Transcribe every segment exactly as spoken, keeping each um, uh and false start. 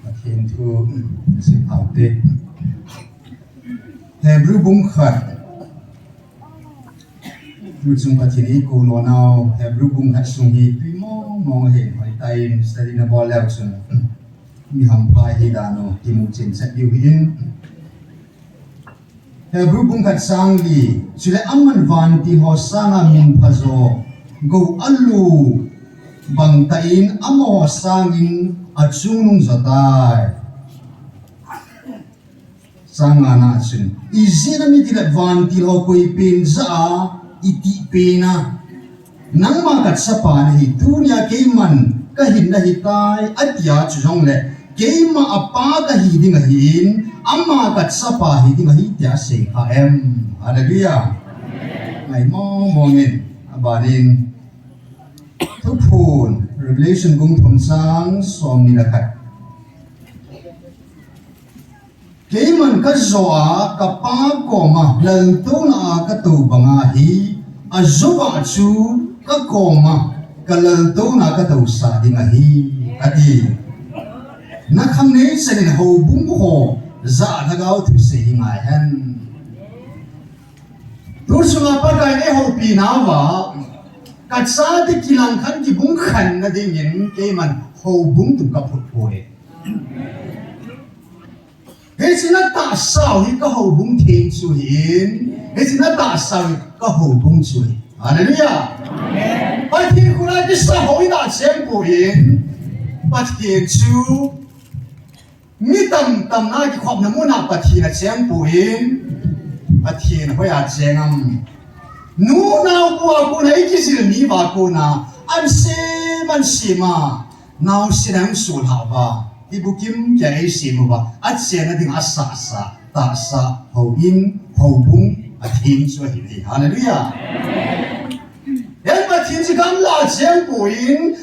Pathen thu sim hau te. Hebrew bung khat. Tuchung Pathen in eikou lona u Hebrew bung khat sung hi tui mong mong ahi, hoitah in study nabol leu chun mi hampha ihi dan u kimu chen chet diu ahin. Hebrew bung khat chang li, chule aman vantil ho sanga min phajo, gou alu bang tah in amaho sangin achungnung jo tai. Chang ngana chun, ijeh inem itile vantil ho koi pen jah a itih pen a, nangma kachapa nahi, tunia keiman kahin nahi tai, atia, chujongle keima apa kahi ding ahin, ama kachapa hi ding ahi, tia asei kha em. Hallelujah. Ngai mong mong in, abanin, Thuphon, Revelation bung thum chang somni le khat. Keiman kajo a, kapa koma laltouna a katou banga hi, ajouva chu kakoma kalaltouna katousah ding ahi, ati. Nakhang nei chan in houbung ho jah a lhagao thusei hi ngai hen. Tuchunga Pakai in eihoupi nauva, kachate kilangkhan kibungkhan na dingin keiman houbung tum kaphut poi. Hiche natahsau hi kahoubung theng chu ahin, hiche natahsau hi kahoubung chu ahi. Hallelujah. Pathen khut a kisa hou ina cheng poi, Pathen chu mi tamtamna kikhopna muna Pathen acheng poi, Pathen hoiya cheng am? Nu nao bua kona eikijil niuva kona, ansem ansem a, naosen a hung solhah uva, ibukim kia eisem uva, achenna ding asahsah, tahsa, houin, houbung, atheng chu ahi. Hallelujah. Hiche Pathen chu gamla acheng poi,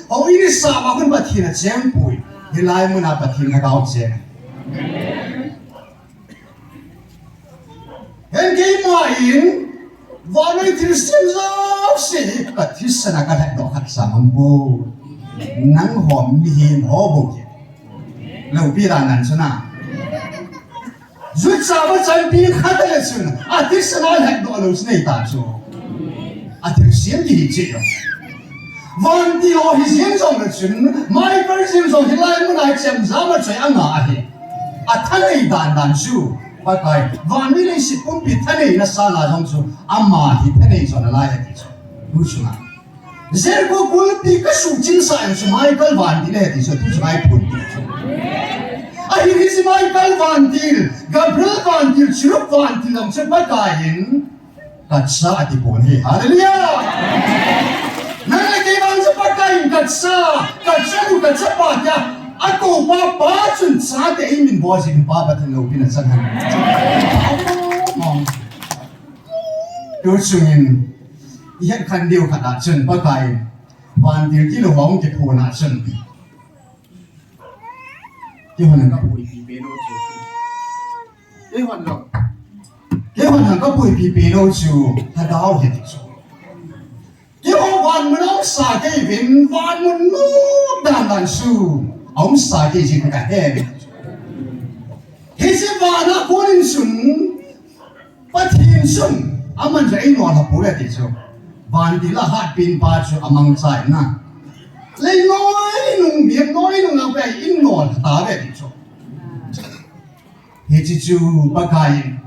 houin isah uva khun Pathen acheng poi. Hilai muna Pathen lhagao cheng. Hiche keiman, vannoi thilsem jouse hi kathisan a kalhatdoh khat cha um poi. Nangho mihem ho bou hi. Loupi dan dan chu na. Jutsa va chanpi khat le chun, athisan a lhatdoh lou chu nei ta chu. Athilsem ti hi che. Vantil ho hi jeng jongle chun, Michael jeng jong hilai muna chemjam a choi anga ahi. Athanei dan dan chu, Pakai, van le leiset pumpi thaneina sanga jong chu, ama hi thanei jo nalai ati chu. Tuchunga. Jericho kulpi kasuhching sah jong chu Michael vantil ahi ti chu, tuchunga eiphon ti chu. Ahin hiche Michael vantil, Gabriel vantil, Cherub vantil jong chu Pakai in, kacha ati pon ahi. Hallelujah! Nang le kei vang chu Pakai in kacha, kachanou, kachapa tia akoupa pa chun chate eimin bol jing pa Pathen loupina chang hen. Tuchungin, ihet khen diu khat a chun Pakai in, vantil kilou ho hung kiphon a chun, keihon jong kaboipi pen u chu. Keihon jong, keihon jong kaboipi pen u chu, lhagao ahi ti chu. Keiho vanmun a umsa kei uvin, vanmun nop dan dan chu aumsa kei jeh in kahe uve. Hiche vana konin chun, Pathen chun, aman jong einolha poi ati chu. Vantil a hatpen pa chu amangcha in na. Lei noinung, mihem noinung a pat in nolha tauve ati chu. Hiche chu Pakai in,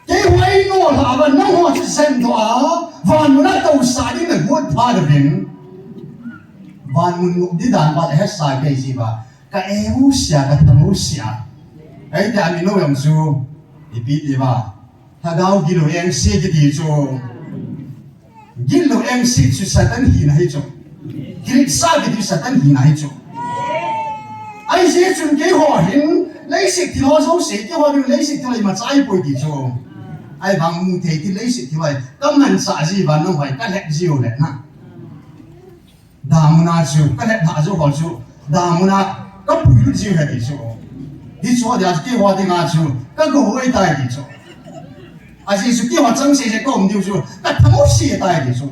keiho einolha uva, nangho chu jengdoh a, vanmun a tousah ding nagot phat uvin, vanmun nop di dan pa le hesa kei jeh uva, ka eng u sia, ka thang u sia. Eiti a mi nou jong chu, ipi ti uva, lhagao gitlou engse kiti chu. Gitlou engse chu Satan hina ahi chu. Kiletsah kiti Satan hina ahi chu. Ahijeh chun keiho hin, leiset thil ho jouse, keiho ding leiset thil ho imacha ahipoi ti chu. Ahivang mu thei thil leiset thil ho hi, kamanchah jeh uva nangho hi, kalhep jiu le na. Damun a chu, kalhep lhah jou ho chu, damun a kapuilut jiu ahi ti chu. Hiche ho dia chu keiho dinga chu, kagou ahitai ti chu. Ajeh chu keiho changseh seh kaum diu chu, kathangou seh tai ti chu.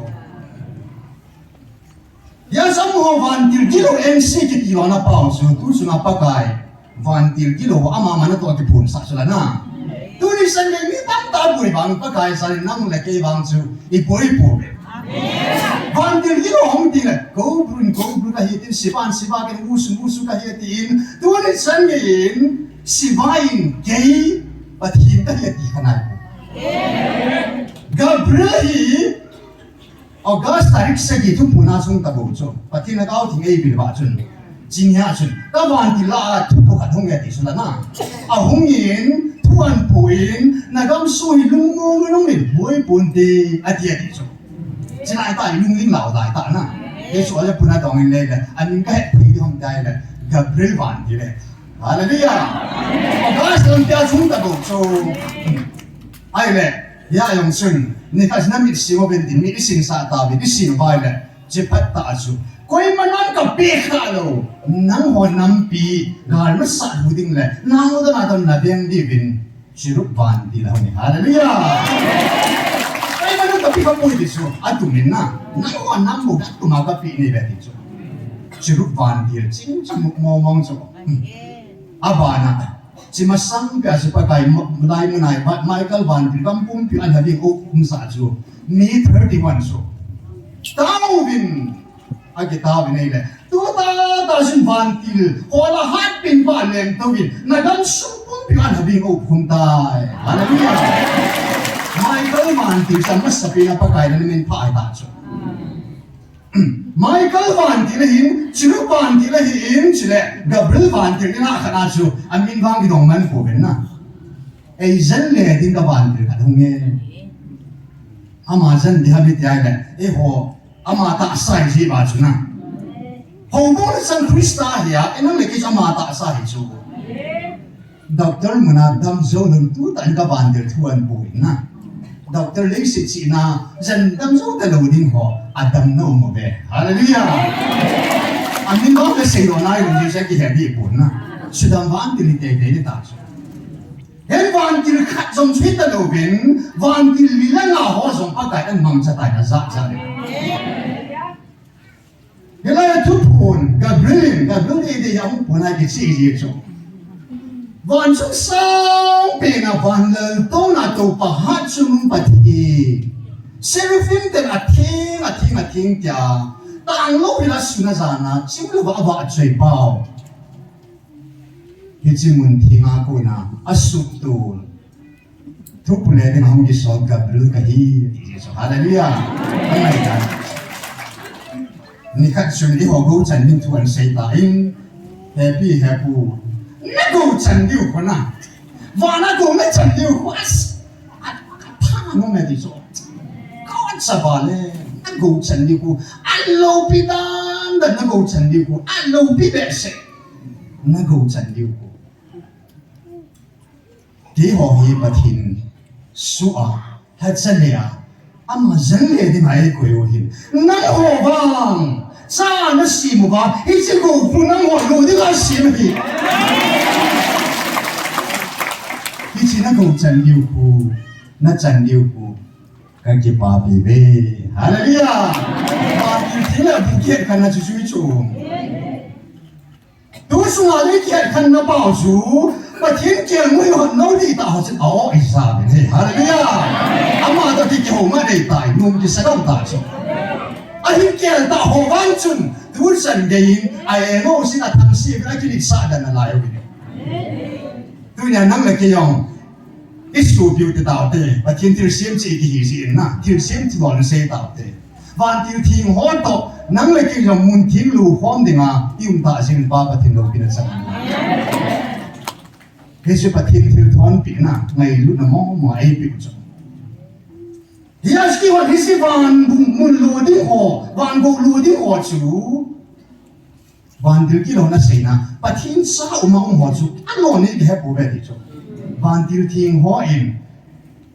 Hijeh a chu amaho vantil gilou M C kiti lona pau chu, tu chunga Pakai vantil gilou ama mana toh kiphonsah chu la na. Tuni Sunday mi tamtah boi vang Pakai jal in nang le kei vang chu i boi pouve. Vantil gilou hung ti le, ko brun, ko brun kahi tin, sivan, siva ken, musu, musu kahi tin, tuni Sunday in, siva in, kei, Pathen kahi ti kha nai. Gabriel hi, August tarik sagi thuphon a sung tabou chu. Pathen a kau thing ei bil ba chun. Chini a chun. Ka vantil a thuphon khat hung e ti chu la na. Ahung in, thu ahin pui in, na gam sung hi lungmong lungmong in, boi ponte, ati ati chu. Chini a ta lungling lau dai ta na. Jesu a le puna dong in le le. Amin ka het thei di hong dai le. Gabriel vantil le. Hallelujah. August lam tia sung tabou chu. Ahile, hia jong chun, nikhat na mit sing uvin tin, mit i sing sah tauvin, i sing uva ahile, chephat tah chu. Koima'n kapeh kha lou, nangho nampi, gal nasah lou ding le, nang u dan a dan na veng diuvin, Cherub vantil a hung e. Hallelujah! Koima'n kapeh kha poi ti chu, atum in na, nangho nam u dan tum a kapeh ni ve ti chu. Cherub vantil, ching ching mong mong chu. Hmm. Abana, Chi masang pia chu Pakai ma-, lai mun a hi, Ma-, Michael vantil gam pumpi a lhaving o um sa chu. May thirty-one chu. Tauvin a kitauvin ahile. Tu tah tah chun vantil, hola hat pin va lem touvin, na gam sung pumpi a lhaving o um tai. Hallelujah. Michael vantil chu amasa pin a Pakai in amin phah ahi ta chu. Michael vantil ahin, Cherub vantil ahin, chule Gabriel vantil in a khat a chu, amin vang kidong man pouvin na. Ei jen le ding ka vantil khat hung e. Ama jen ding ham iti ahile, eiho, ama tahsa hi ji ba chu na. Houbung le chang Christa hi a, ei nang le kei chu ama tahsa hi chu. Doctor mun a damjou lou tu tah in ka vantil thu ahin pui na. Doctor leiset chihna, jen damjou talou ding ho, adam na um uve. Hallelujah. Amin bang le seilou nai lou ding chu kihe ding pon na. Sudam vantil hi teitei ding ta chu. Hin vantil khat jong chu hita louvin, vantil li le nga ho jong Pakai in amangcha tai na jat jat le. Hilai a thuphon, Gabriel in, Gabriel in dei dei a hung pon a kiche ji chu. Van chung sangpen a van laltouna Toupa Hatchungnung Pathen. Seraphim ten atheng, atheng, atheng tia. Tanglou hila sun a jan a, chimlou va va choi pau. Hiche mun theng a kona, asuh tun. Thupu le ding a hung kisol Gabriel kahi, ati Jesu. Hallelujah. Amen. Nikhat chun eiho gou chan ding thu ahin sei tan. Hepi, hepu. Na gou chan diu kona. Vana gou na chan diu ko as. A, a, tha no me ti chu. Ko an sa ba le. Na gou chan diu ko. A loupi dan dan na gou chan diu ko. A loupi behseh. Na gou chan diu ko. Keiho hi Pathen soh a, lhacha le a, ama jen le ding a eikoi u ahin. Nangho vang, cha nasem uva, hiche gou khu nangho lo ding a sem ahi. Hiche na gou chan diu khu, na chan diu khu, ka kipapi uve. Hallelujah! Papi thil a bu kiat khan na chu chu chu. Tu sunga le kiat khan na pau chu, Pathen kelngoi hon nou di ta ho chu, aw, i sa ben he, hallelujah. Ama toh kihou ma nei tai, nung kisa dam ta chu. Ahin kel ta ho vang chun, tu chan gei in, a emo sin a thang si, a kilit sa dan a lai u. Tunia nang le kei jong, i sopiu te taute, Pathen thilsem che kihi jin na, thilsem thilbol na sei taute. Vantil theng ho toh, nang le kei jong mun theng lou khom dinga, i um ta jing pa Pathen loupina chang. Hiche Pathen thilthonpina, ngailutna mong mong eipeh u chu. Hiche hon hiche van mun lou ding ho, van gou lou ding ho chu. Vantil gilou na seina, Pathen cha um a um ho chu, alou ni kihe pouve ti chu. Vantil theng hon,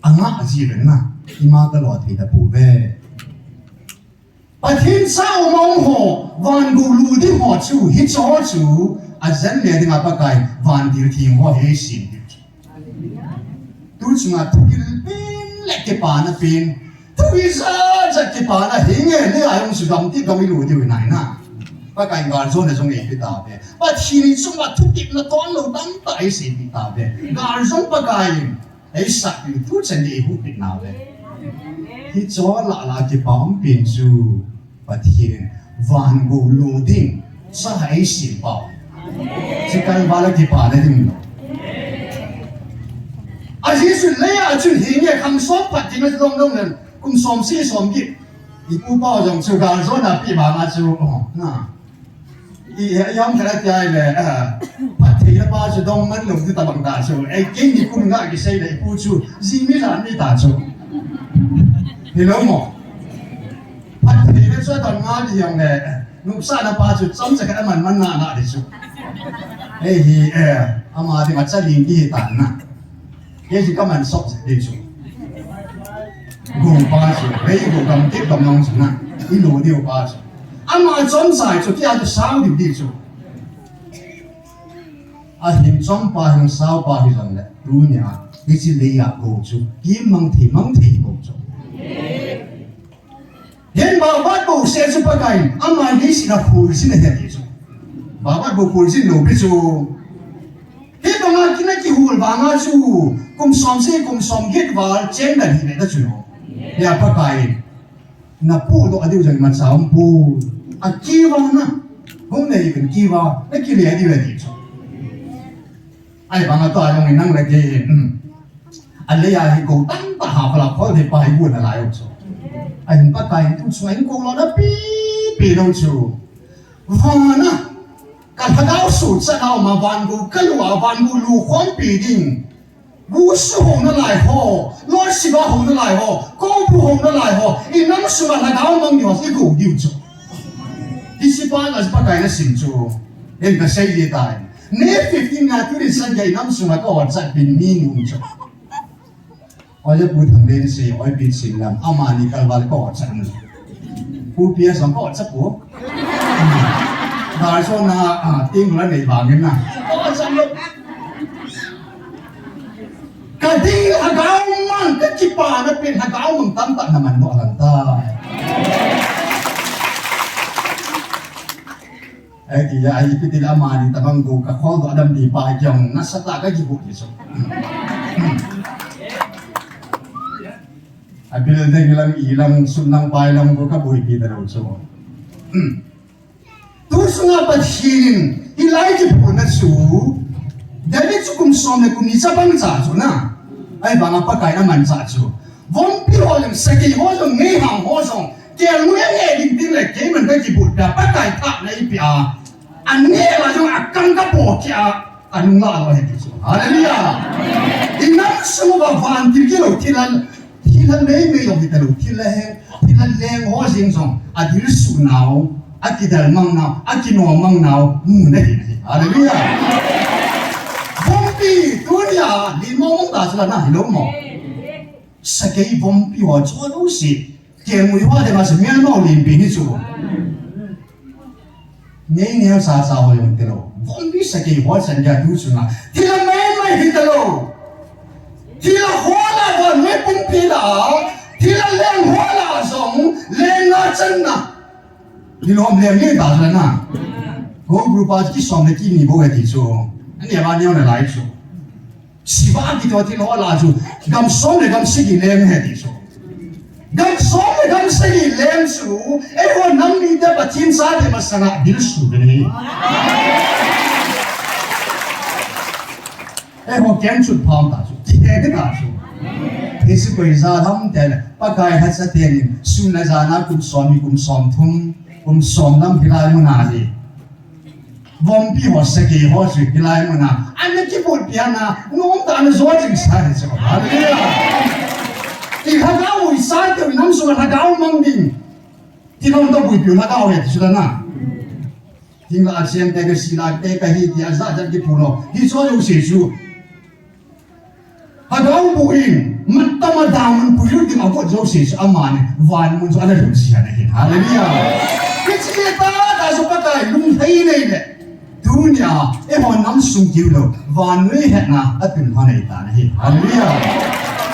angah ji uvin na, ima kalou thei ta pouve. Pathen cha um a um ho, van gou lou ding ho chu, hiche ho chu, ajen le dinga Pakai, vantil theng ho hi sin. Tu chunga thugil pen le kipana pen, thu ijat Sa kipana hinge, ni a jong sugam ti gam ilu diu nai na. Pakai in galjona jong eipe tauve. Pathen in chunga thutepna tonlou tamtah eiseipi tauve. Galjona Pakai in eisahpiu tuchan gei eihupeh nauve. Hiche lah lah a kipa umpen chu Pathen in van gou lo ding cha eisempau. Hiche kalval a kipana ding lou. Ajeh chu lei a chun hinge khang som phat ti ma lom lom len kum som seh som get. Ipu pa jong chu galjona pi vang a chu, oh, na. I, i ham khat a tia le, ah, phattheina pa chu dong man lou ti tabang ta chu. Ei, kei ni kum nga kisei le, ipu chu, jing mi jan mi ta chu. Hilou mo. Phattheina chu adang nga di jong le, nopsahna pa chu, chomcha khat aman man na na di chu. Ei hi, eh, ama dinga chaling di tan na. Kei chu kaman sop jep di chu. Gou pa chu, lei gou gam tep gam nung chu na. Ilu diu pa chu. Ama chomcha chu, kei a chu sao diu di chu. Ahin chompa hin saopa hijong le, tunia, hiche lei a gou chu, kimang thei, mang thei gou chu. Hin Baba bou seh chu Pakai in, ama leiset a khol jin ahi ti chu. Baba bou khol jin lou pi chu. Hitobang a kina kihol vang a chu, kum som seh, kum som get val, cheng dan hi le ta chu no. Hia Pakai in, na pudoh diu jong imacha umpoi. Akiva na, hung nei kin kiva, na kile diu ahi ti chu. Ahivang a tua jong in nang le kei, hmm. A lei a hi gou tamtah ha phala khol thei pa hi bu na lai u chu. Ahin Pakai in tu chunga hin gou lona pipi lou chu. Van a, ka lhagao suhchat a um a van gou ka lu a van gou lu khompi ding. Gusu houna lai ho, Lord Shiva houna lai ho, Kongpu houna lai ho, i nam sunga lhagao mang ding ho, i gou diu chu. Hiche pa a Pakai in asim chu. Hin kasei ji tai. May fifteen a tuni san gei nam sunga ka otchat pin mi ni um chu. Oi, Pu Thanglen si, oi, Pi Chinlam, amani kalval ka otchat nu. Pu P S ka otchat pu. Dar so na, ah, ting la nei vangin na. Ka otchat nu. Ka ding lhagao mang, ka kipana pen lhagao mang tamtah na man doh lang ta. Ai, ti ja, ai, ipi ti la mani tabang gou ka khol doh dam ti pa jong, nasatah a ka kibu ti chu. A building lang, i lang, sum lang, pai lang, gou ka buipi talou chu. Tu sunga Pathen in, hilai kibulna chu, David chu kum som le kum ni chapang cha chu na. Ahivang a Pakai in amanchah chu. Vompi ho jong, sakei ho jong, ngeihang ho jong, kelngoi aneh ding teng le, keiman ka kibulpeh a, Pakai thahna eipeh a, aneh la jong akang ka pohkeh a, anung lah lou ahi ti chu. Hallelujah. I nam sung uva vantil kilou, thil a, thil a meimei jong hitalou, thil a heng, thil a leng ho jeng jong, adilsuh nau, akidel mang nau, akinom mang nau, mun ahi, ahi. Hallelujah. Vompi, tunia, limong ta chu la na, hilou mo. Sakei vompi ho chu lou si. Kelngoi ho le ma se mial mau lim pi ni chu. Nei neo sa sa ho jong tilou. Vompi sakei ho chan ja tu chunga. Thil a meimei hitalou. Thil a ho la vompi la. Thil a leng ho la jong leng na chan na. Nilhom leng ni ta chu la na. Ho group a kisom le kini bou ahi ti chu. Ani a ba neo na lai chu. Siva kiti thil ho la chu, gam som le gam sagi leng ahi ti chu. Gam som le gam sagi leng chu, eiho nam mite Pathen chate masanga dilsu ding ahi. Eiho keng chun pham ta chu, kihe ta chu. Hiche koi ja ham tile, Pakai lhacha teni, sun le jan a kum som ni, kum som thum, kum som lam hilai mun a hi. Vompi ho, sakei ho chu hilai mun a. Ana kibulpeh a, nom tah a ana jo jing sa hi chu. Hallelujah. I lhagao u i sa teu i nam sunga lhagao mang ding. Ti nom tah buipiu lhagao ahi ti chu la na. Thing la a cheng te ka si la te ka hi ti a jat jat kipu lou. Hiche jouse chu. Lhagao bu in, matama damun puilut ding a kot jouse chu amani, van mun chu ana lhun jia na hin. Hallelujah. Hiche tah tah chu Pakai lunglhai nei le. Tunia, eiho nam sung kiu lou, vannoi hetna, atun lhon nei ta na hin. Hallelujah.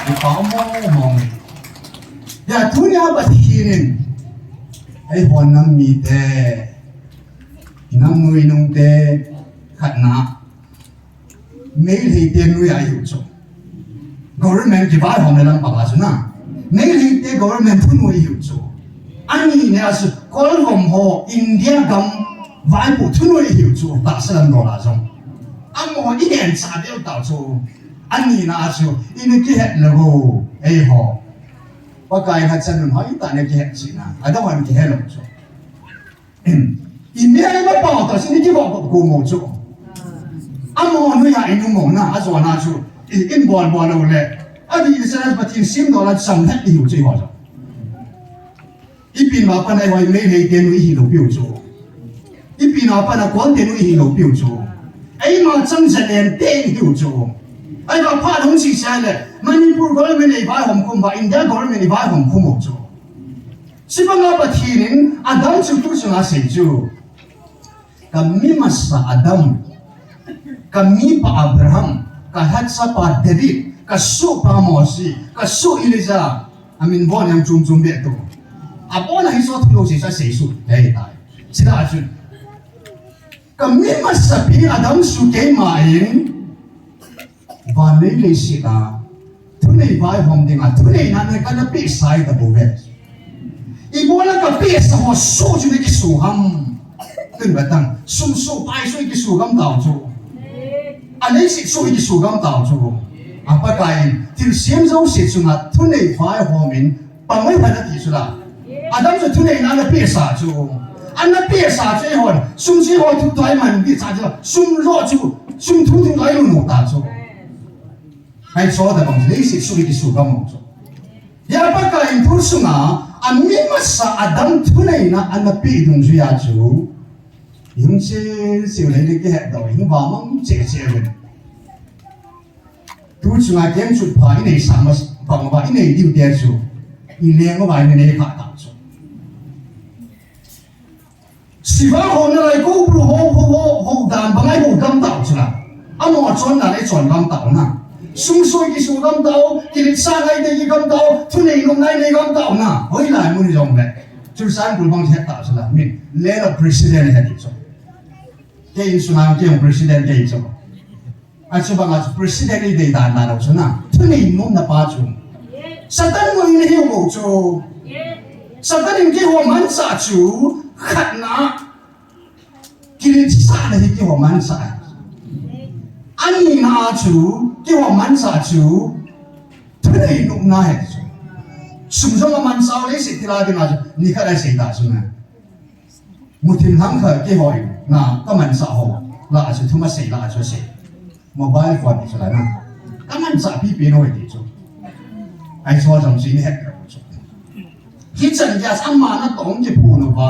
Kipa mong mong. Ya, tunia Pathen Inin, ei hon nam mite, nam nuinung te, khatna, Meitei te nui a ihiu chu. Government kivaihom le lam panga chu na. Meitei te government thunui ihiu chu. Ani ne a chu, Kolvom ho India gam vaipo thunui ihiu chu. Tahsa lam dola jong. Amaho i hen cha deu tau chu. Ani na a chu, i ne kihet le vo, ei ho. Pakai na chan nun hoi ta ne kihet china. Adang hon kihet lo chu. I ne ai ma pau ta sin ki bol ko mo chu. Amaho nui a inu mo na, a zo na chu. I in bol bol lo le. A di Israel Pathen sim dola sam het ihiu chu i ho chu. I pi na pa na i hoi Meitei te nui ihi lo piu chu. I pi na pa na Kol te nui ihi lo piu chu. Eima chang Zalen te ihiu chu. Ai va pha dong si sa le. Manipur government ei vaihom khum ba, India government ei vaihom khum mo chu. Chubanga Pathen in Adam chu tu chunga sei chu. Ka mi masa Adam, ka mipa Abraham, ka lhachapa David, ka sohpa Mose, ka soh Elijah, amin bon yang chom chom be tu. Abon a hi so thu lo sei sa sei su, dei tai. Sila chu. Ka mi masapi Adam chu keima in, Van lei leiset a thunei vaihom dinga, thuneina nei kana pehsa ahi tabouve. Ibola ka pehsa ho soh chu nei kisoh ham? Tun batang, sum soh pai soh kisoh gam tau chu. A leiset soh kisoh gam tau chu. A Pakai in thilsem jouse chunga thunei vaihom in Pangoi phat ati chu la. Adam chu thuneina ana pehsa chu. Ana pehsa chu eihon. Sum chu eihon thu toh man ti cha chu. Sum lo chu. Sum thu thu ai lo no ta chu. Hai chu tabang chu leiset soh kisoh gam mo chu. Hia Pakai in thu sunga a mi masa Adam thuneina ana peh dungjuia chu. Hung che che le ni ke he do hung ba mang che che le. Tu chunga kem chut pha i nei sa ma bang ba i nei diu te chu. I leng uva i nei kha ta chu. Siva ho na lai ko bru ho ho ho ho dan bang ai ho gam ta chu la. Amo chon na le chon gam ta na. Sum soh kisoh gam ta, kiletsah ngai te ki gam ta, thunei nom ngai nei gam ta na. Hoilai mun jong le. Chu san bul bang he ta chu la. Min le la president he ti chu. Kei in sunga kei hung president kei chu. Achu banga chu president i dei dan dan lo chu na. Thunei nomna pa chu. Satan mo in hiu mo chu. Satan in keiho manchah chu khatna. Kiletsahna hi keiho manchah. Anina chu keiho manchah chu. Thunei nomna he chu. Sum jong a manchah le se thila dinga chu. Ni khat a sei ta chu na. Muthim lhang kha keiho in, na, ka manchah ho. La a chu thuma sei, la a chu sei. Mobile phone chu la na. Ka manchah pipi noi ti chu. Ai chu jong chu ni het ka chu. Hichan gei a ama natoh kiphun uva.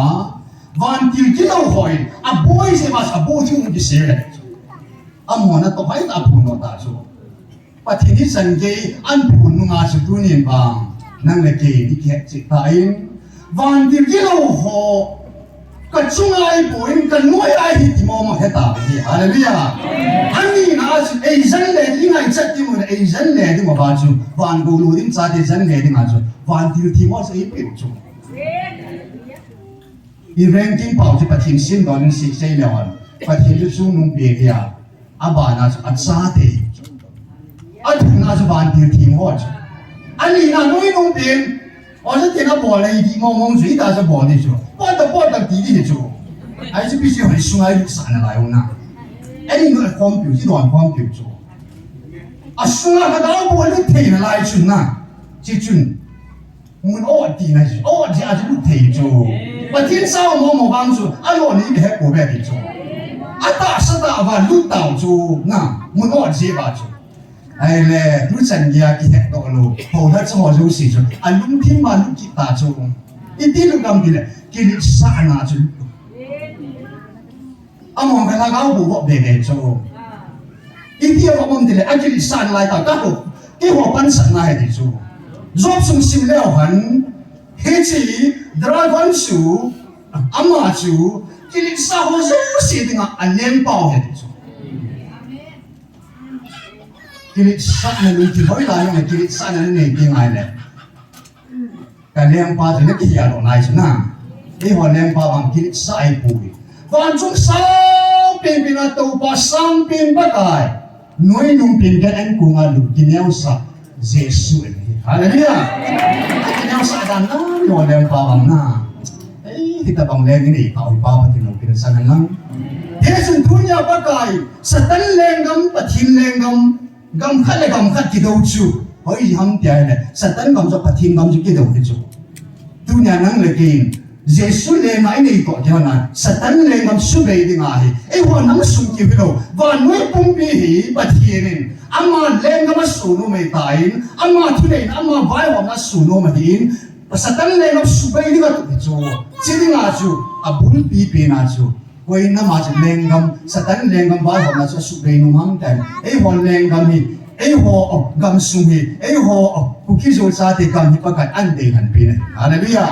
Vantil kilou ho in. A boi se ma sa bo chu kisei le. Amaho natoh hai ta phun no ta chu. Pathen in chan gei aphun nunga chu tunin vang, nang le kei ni kihet cheh ta in, vantil kilou ho, ka chunga ahi poi, ka noi a ahi ti mo mo he ta hi. Hallelujah. Anina chu, ei jan le ding ngai chat ti mo, ei jan le ding mo ba chu, van go lo ding cha te jan le ding a chu, vantil ti mo sa i pe chu. I ranking pau chu Pathen sin don in si sei le hon. Pathen chu chungnung pe dia. Abana chu achate. Athumna chu vantil theng ho chu. Anina noi nung pen. Oja tena bol le idi mong mong chu ita chu bol di chu. Pot ta pot ta ti di chu. Ai chu pi si hoi sunga i sa na lai na. Ani no khom piu, si don khom piu chu. Asunga ka dau bol le thei na lai chu na. Chi chun. Mun o ti na chu, o ti a chu thei chu. Pathen sao mo mo bang chu, a lo ni he ko ve ti chu. A ta sa ta va lu tau chu, na, mun o ti ba chu. Ai le, lu chan ya ki he to lo, ho la chu ho lu si chu. A lung thim ma lu ki ta chu. I ti lu kam ti le, ki li sa na chu. Among ka lhagao bu vo be be chu. Iti a vo mom tile, a kiletsah lai ta ka ho. Keiho pansatna he ti chu. Job sung sim leu hen. Hiche dragon chu, ama chu, kiletsah ho jouse dinga aneng pau he ti chu. Kiletsahna lungthim hoilai jong kiletsahna nei ti ngai le. Ka lengpa chu na kihia lo nai chu na. Eiho lengpa bang kilit sa ai pu. Van chung sang pen pen a topa sang pen Pakai. Noi nung pen pen en kung a lu kineo sa Jesu en. Hallelujah. Kineo sa dan na lo lengpa bang na. Ei, kita bang leng ni pa ui pa pa ti lo kin sa ngan lang. Jesu dunia Pakai, Satan lenggam, Pathen lenggam, gam khat le gam khat kido chu. Hoi ham tia le, Satan gam chu Pathen gam chu kido hi chu. Tunia nang le kei in, Jesu lenga i nei toh kei hon a, Satan lenggam subei ding ahi. Eiho nang sung kiu hilou, vannoi pumpi hi Pathen in, ama lenggam a sunom ahi tan, ama thunei in, ama vaihom a sunom ahi in, Satan lenggam subei ding atuh hi chu. Chi ding a chu, abulpi pen a chu. Koi nama chu lenggam, Satan lenggam vaihomna chu asubei nom ham tan. Eiho lenggam hi, eiho, oh, gamsung hi, eiho, oh, Kuki Zo chate gam hi Pakai in dei han pen ahi. Hallelujah.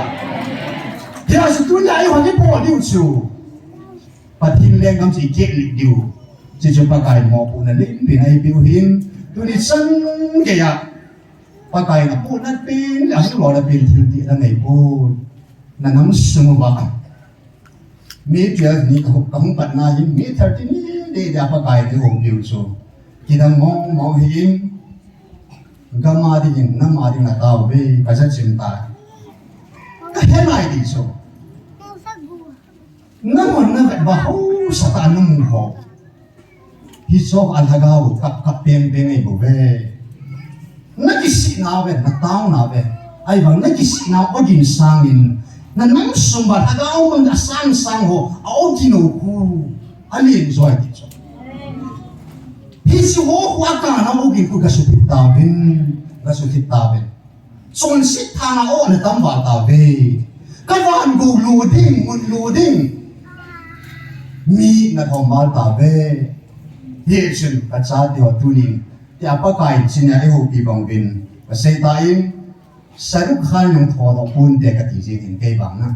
Hia chu tunia eiho ni po diu chu. Pathen lenggam chu i keh lih diu. Chi chu Pakai mopohna len pen ahi piu hin. Tuni chan geiya. Pakai na pu na pen, a hung lo na pen thil ti na ngei pon. Na nam sung uva. May twelve ni ka hung, ka hung pat na hin, May thirteen ni, de, de, Pakai ni hung piu chu. Kidang mong, mong hin. Gam a ding in, nam a ding na tao ve, ka ja chin ta. Ka he nai di chu. Nangho na vet uva hausa tah a na mu ho. Hiche a lhagao kap kap peng peng ahi bou ve. Na kisih nau ve, na tao nau ve. Ahivang na kisih nau ogin sangin. Na nam sung uva lhagao mang a sang sang ho, a ogin o khu. A lien jo ahi ti chu. Hiche ho khu a kana ogin khu ga suthip tauvin. Ga suthip tauvin. Chonset thang a o na tam val tauve. Ka van gu lu ding, mun lu ding. Mi na thom val tauve. Hichun ka chate ho tunin. Tia Pakai in china eiho pi bang uvin. Ka sei tan. Saruk khan nung tho do pun te ka ti jing in kei bang na.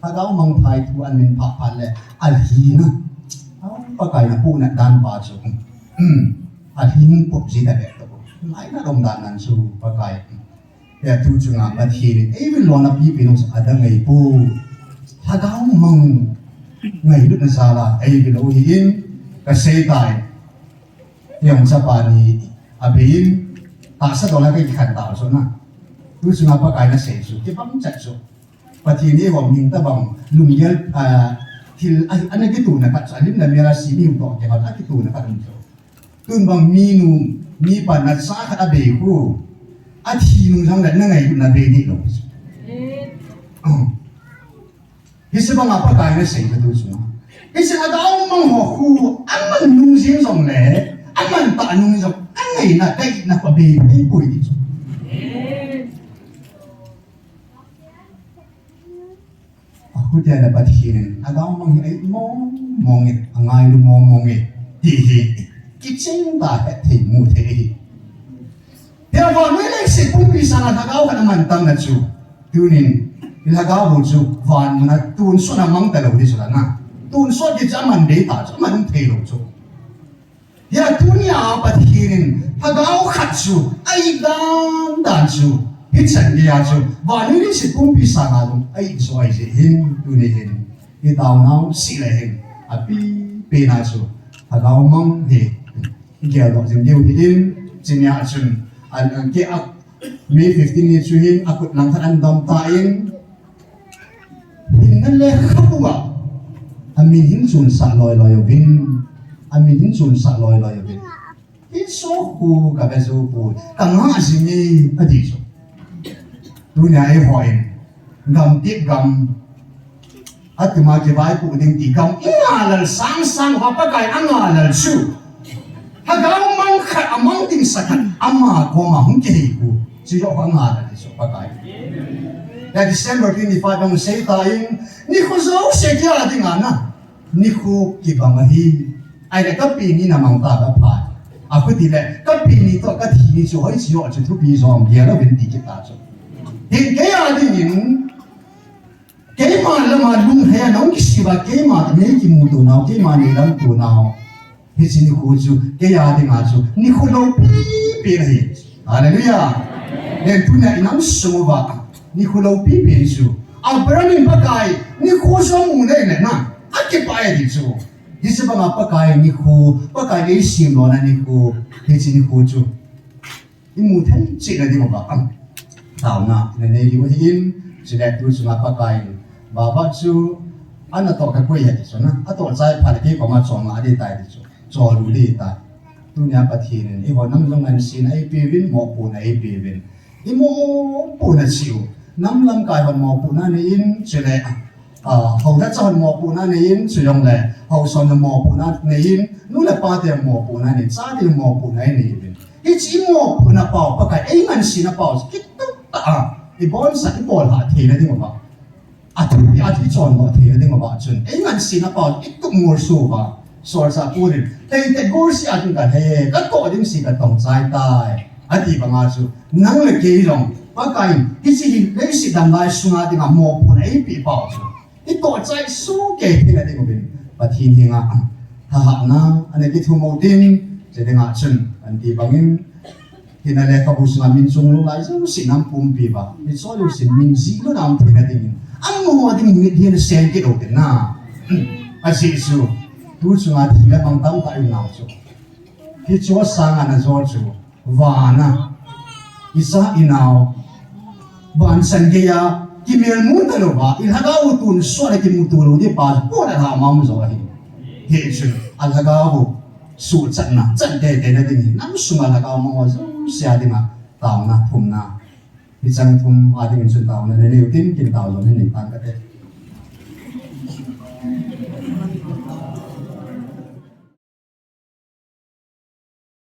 Lhagao mang thai thu an min pha pha le. Alhi na. Pakai na pu na dan pa chu. Hmm. Alhi hung pop ji da le to. Lai na dong dan nan chu Pakai. Hia tu chunga Pathen in, ei vil lona pipi nung sa adang ei pu. Lhagao mang ngailutna jal a, ei vil lo hi in, ka sei tai. Hia hung chapa ni, a bei in, tahsa dol a ka kikhen ta chu na. Tu chunga Pakai na sei chu, kibang chat chu. Pathen hi hom hing tabang, lunggel, ah, thil, a, ana kituna khat chu, alim le mel a si mi hung toh kihal, a kituna khat um chu. Tun bang minu, mipa nacha khat abei khu. Athi nung jong le na ngailutna bei dih lou. Hiche banga Pakai na sei kha tu chu. Hiche lhagao mang ho khu, aman nung jing jong le, aman tah nung jong, angaina, kaina khu abei, abei poi dih chu. Ahutia le Pathen in, lhagao mang hi a-it mong mong e, angailu mong mong e, ti hi, kiching tah a het thei mu thei ahi. Hia vannoi leiset pumpi sanga lhagao khat aman tamna chu, tunin, lhagao chu, van muna tonsot a mang talou hi chu la na. Tonsot hi chu aman dei ta chu, aman um thei lou chu. Hia tunia Pathen in lhagao khat chu, a-it dan dan chu, hichan geiya chu, vannoi leiset pumpi sanga jong, a-it jo ahi jeh hin, tuni hin, i taonau sih le hin, apipen a chu, lhagao mang hi, i geldoh jing diu hi in, chunia chun, an, an ke a, May fifteen ni chu hin, akhut lang khat an dom tan, Hinna le khapu a, amin hin chonsah loi loi uvin, amin hin chonsah loi loi uvin. Hin so khu ka ve jo pu, ka ngah jing e, ati chu. Tunia eihon, gam tep gam, atuma kivaipoh ding ti gam, i ngah lal sang sang uva Pakai a ngah lal chu. Lhagao mang khat, amang ding sa khat, ama koma hung kihei khu. Chujoh khu angah lal hi chu Pakai. Hia December twenty-five bang sei tan, nikho jouse kei a dinga na. Nikho kibang ahi. Ahile kapi ni na mang ta ka pha. Achuti le, kapi ni toh kathi ni chu hoi chu chu thupi jong gel uvin ti kit ta chu. Hin kei a dingin, Keima lama lunghei a nahung kisiuva, keima nei kimuto nau, keima nei lamto nau. Hiche nikho chu, kei a dinga chu, nikho loupi pen ahi. Hallelujah. Len tunia i nam sung uva. Nikho loupi pi chu. Abraham in Pakai nikho chu amu lele na, akipah e ti chu. Hiche banga Pakai nikho, Pakai in eisem lona nikho, hiche nikho chu imu thei cheh na diuva, taona inanei diu ahin, chule tu chunga Pakai in, Baba chu, ana toh kakoi e ti chu na, atoh chai phat le kei koma chol ngai ding tai ti chu, chol lou ding tai. Tunia Pathen in eiho nam jong ngansena eipeuvin, mopohna eipeuvin. Imopohna cheh u. Nam lamkai hon mopohna aneiyin, chule, ah, hou le cha hon mopohna aneiyin, chujongle, haosa hon mopohna aneiyin, nu le pate mopohna anei, chate mopohna aneiyin. Hiche imopohna pau, Pakai, eingansena pau, kitup tah a, ibonsa, ibolhah theina diuva, athupi a ichondoh theina diuva chun, eingansena pau, itup molso uva, Solchah Paul in, Leitah golseh a chun kahei e, katoh ding seh katong chai tai, ati banga chu, nang le kei jong, Pakai in, hiche hi leiset damlai sunga dinga mopohna eipeh pau chu, itoh chai sohkei theina diuvin, Pathen henga, thahatna ana kithum u tin, chudinga chun, anti bangin, Hina lekhabu sunga min chunglou lai jouse napumpi uva, michol jouse min jihlut a um theina dingin, amaho dingin mitlhi ana seng kit u tin na. Ajeh chu, tu chunga thi le mang tamtah ium nau chu, hiche sanga najo chu, vana, icha inao, van chan geiya, kimelmu talouva, ilhagao tonsot a kimuto lou ding pa, pona lama um jo ahi. Hichun, alhagao suhchatna, chan teitei na dingin, nam sunga lhagao mang ho jouse a dinga, taona thumna, michang thum a dingin chun taona nanei u tin, kin tao jong hin nei tang kate.